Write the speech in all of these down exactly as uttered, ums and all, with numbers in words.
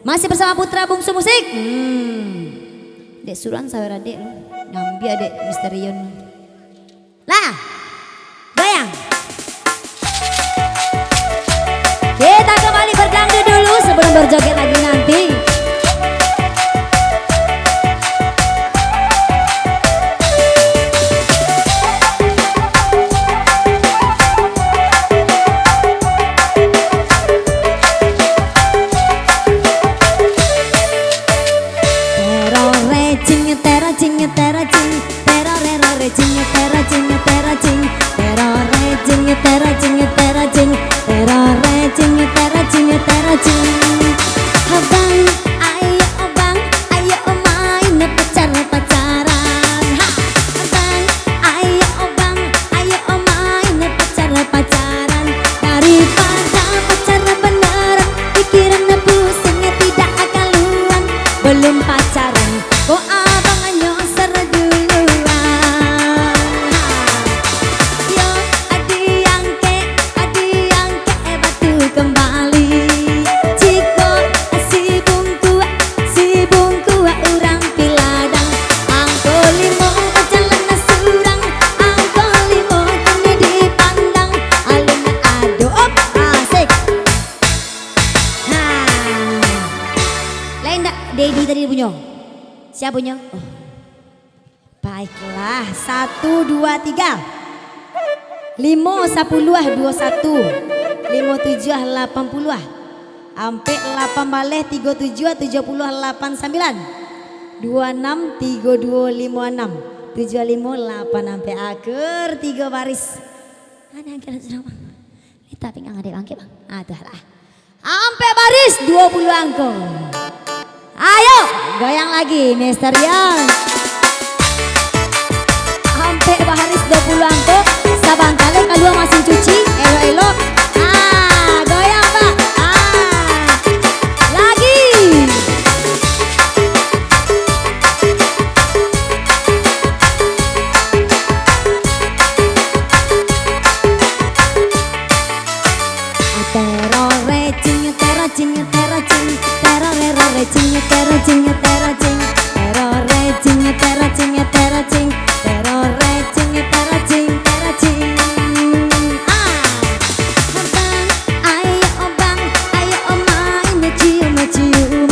Masih bersama Putra Bungsu Musik. Hmm. Dek suruhan sawer adek lu. Nyambi adek misterion. Lah. Goyang. Kita kembali berdangdut dulu sebelum berjoget lagi nanti. Tero re cing, tero cing, tero cing, tero re ro re cing, tero cing, tero cing, tero re cing, tero cing, tero cing, tero re cing, tero cing, tero cing. Abang, ayo bang, ayo main pacar-pacaran. Ha, bang, ayo bang, ayo main pacar-pacaran. Daripada pacaran beneran, pikiran pusing tidak kaluan. Belum pacaran, kok abang nyosor duluan. Yo, diangkek, diangkek batu kembali. Ciko si bungkuak, si bungkuak urang piladang. Angko limo bajalan surang, angko limo kini dipandang. Alun ado, op, asik. Ha. Lain dak Dedi tadi punyo? Sia punyo? Oh. Baiklah, satu, dua, tiga. Limo, sapuluah, duo satu. Limo tujuah, lapan puluah. Ampek lapan baleh, tigo tujuah, tujuah puluah, lapan sambilan. Duo anam, tigo duo, limo anam. Tujuah limo, lapan ampek. Akur tigo baris. Ada angkat sudah, Bang. Ni tapi nggak ada bangkit, Bang. Ah, tuh lah. Ampek baris, duo puluah angko. Ayo, goyang lagi, Mister Yon. Ampek baris, duo puluah angko. Sabanta lai kalua masin cuci, elok-elok. Ah, goyang, Pak. Ah, lagi. Tero re cing, tero cing, tero cing, tero re ro re cing, tero cing, tero cing, tero re cing, tero cing, tero cing, tero re cing, tero cing, tero cing. Ah. Bang, ayo bang, ayo main cium-ciuman.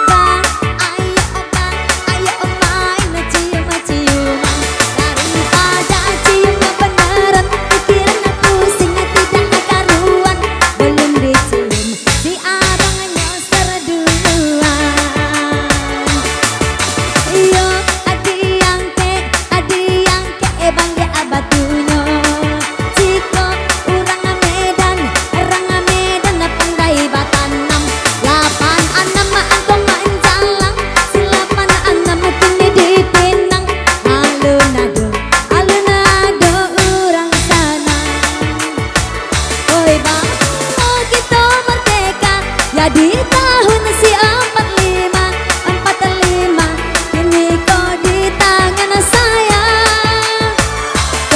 Bang, ayo bang, ayo main cium-ciuman. Daripada cium beneran, pikiran pusing tidak karuan. Belum dicium, si abang nyosor duluan. Iyo, diangkek, diangkek baliak batunyo. Ciko urang Medan, urang Medan pandai batanam. Lapan anam angko manjalang, si lapan anam kini dipinang. Alun ado, alun ado urang sanang. Oi, bangso kito merdeka, ya di tahun si ampat lima, ampat lima, kini ko di tangan saya.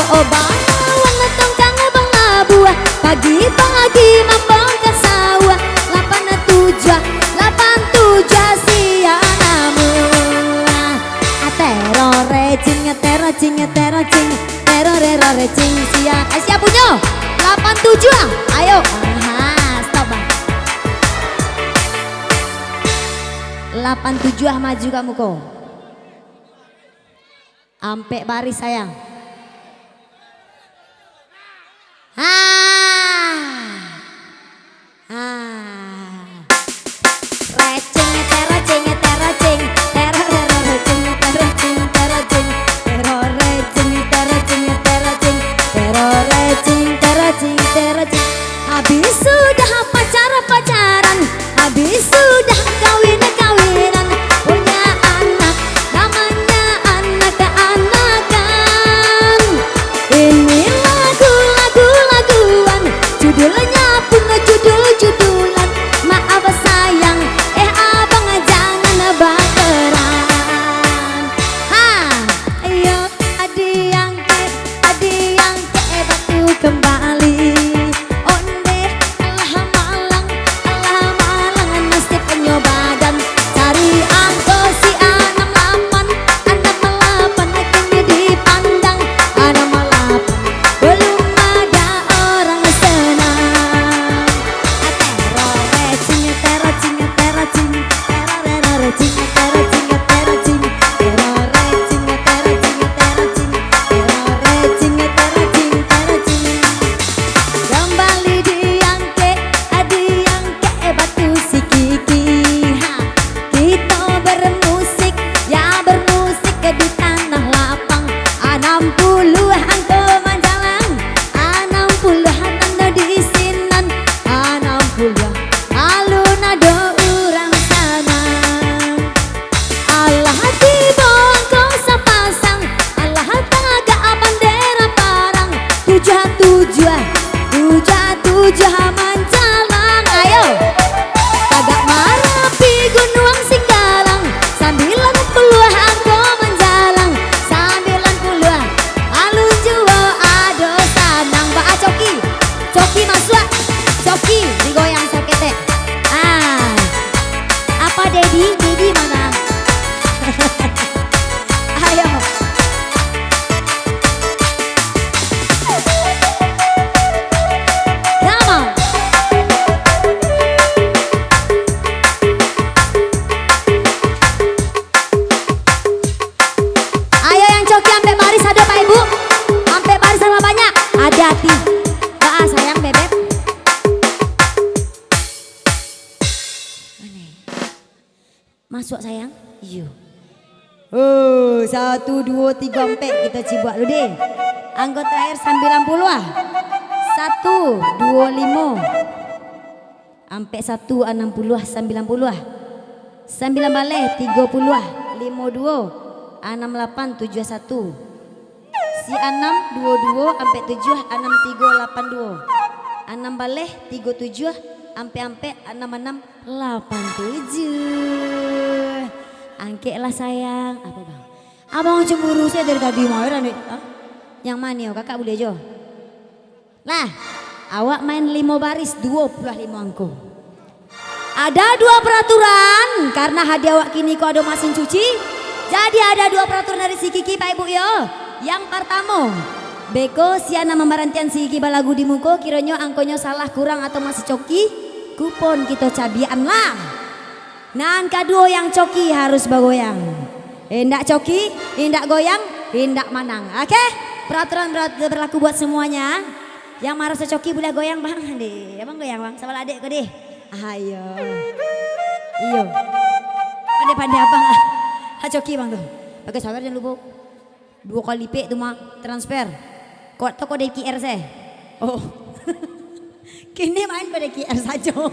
Ko bawan tongkang bang labuah, pagi-pagi mambongkar sawah, lapan tujuah, lapan tujuah sia namuah. Tero re cing, tero cing, tero cing, tero re ro re cing, sia. Eh, sia punyo? Lapan tujuah. Ayo. Aha, stop, Bang. Lapan tujuah maju ka muko. Ampek baris, sayang. Ah. Ah. Recing, terocing, terocing, terororocing, terocing, terocing, terorecing, terocing, terocing, terorecing, terocing, terocing. Habis sudah pacar-pacaran, habis sudah kawin-kawinan, punya anak, namanya anak-anakan. Ini lagu-lagu-laguan, judulnya pun judul-judulan. Mana? Masuk, sayang. Iyo. Oh, satu, duo, tigo, ampek. Kita cibuak dulu deh. Angko terakhir sambilan puluah. Satu, duo, limo. Ampek satu, anam puluah, sambilan puluah. Sambilan baleh, tigo puluah. Limo duo, anam lapan, tujuah satu. Si anam, duo duo, ampek tujuah, anam tigo, lapan duo. Anam baleh, tigo tujuah, ampek ampek, anam anam, lapan tujuah. Angkeklah, sayang. Apa, Bang? Abang cemburu sajo dari tadi, mah, heran deh. Hah? Yang mano, Kakak buliah jo? Nah, awak main limo baris, duo puluah limo angko. Ada dua peraturan, karena hadiah awak kini ko ado masin cuci. Jadi ada dua peraturan dari si Kiki, Pak Ibu yo. Yang partamo, beko sia nan mambarantian si Kiki balagu di muko, kironyo angkonyo salah kurang atau masih coki, kupon kito cabiakan lah. Nan kaduo, yang coki harus bagoyang. Indak coki, indak goyang, indak manang. Oke? Peraturan ber-, berlaku buat semuanya. Yang maraso coki buliah goyang, Bang. Deh, Abang goyang, Bang. Sabalah adek ko deh. Ayo. Iyo. Pandai-pandai Abang ah. Ha, coki, Bang, tu. Pakai sawer jan lupo. Duo kali lipek tu mah, transfer. Kok tu kode Q R se? Oh. Kini main kode Q R sajo.